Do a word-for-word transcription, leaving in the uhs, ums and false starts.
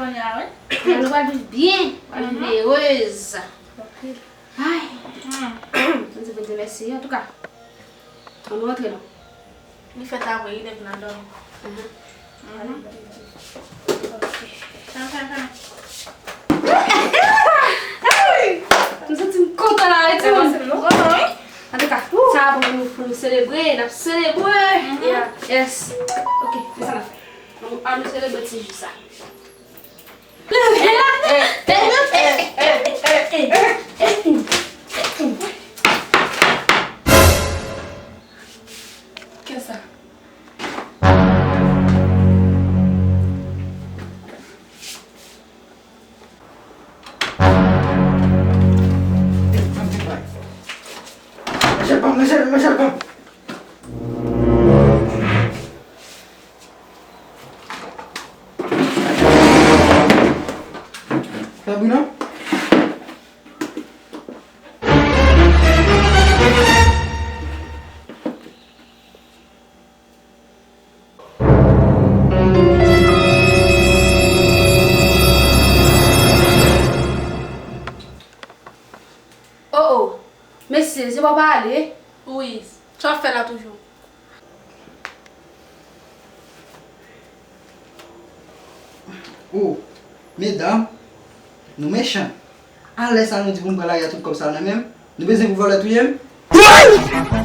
Kounye a, wi. Nou pral viv byen, pral viv erez. Ay. Bondye, Bondye, mèsi. Antouka, ann nou antre non. Li fèt apre, li lève nan dòmi. Fèmen, fèmen, fèmen. M santi m kontan la, wi, timoun. Antouka, sa a pou nou, pou nou selebre, n ap selebre. Yes. Ok, se sa n ap fè. Ann nou selebre ti jou sa. Kisa? Lanje l pa m, lanje l, lanje l pa m. Sa bri non? Oh, oh. Mesye, se pa pale. Wi, sa w ap fè la toujou? Oh, medam, nou mechan. Alè sa nou di pou m pran lari a tout kòb sa nan men m? Nou bezwen pou vòlè touye m?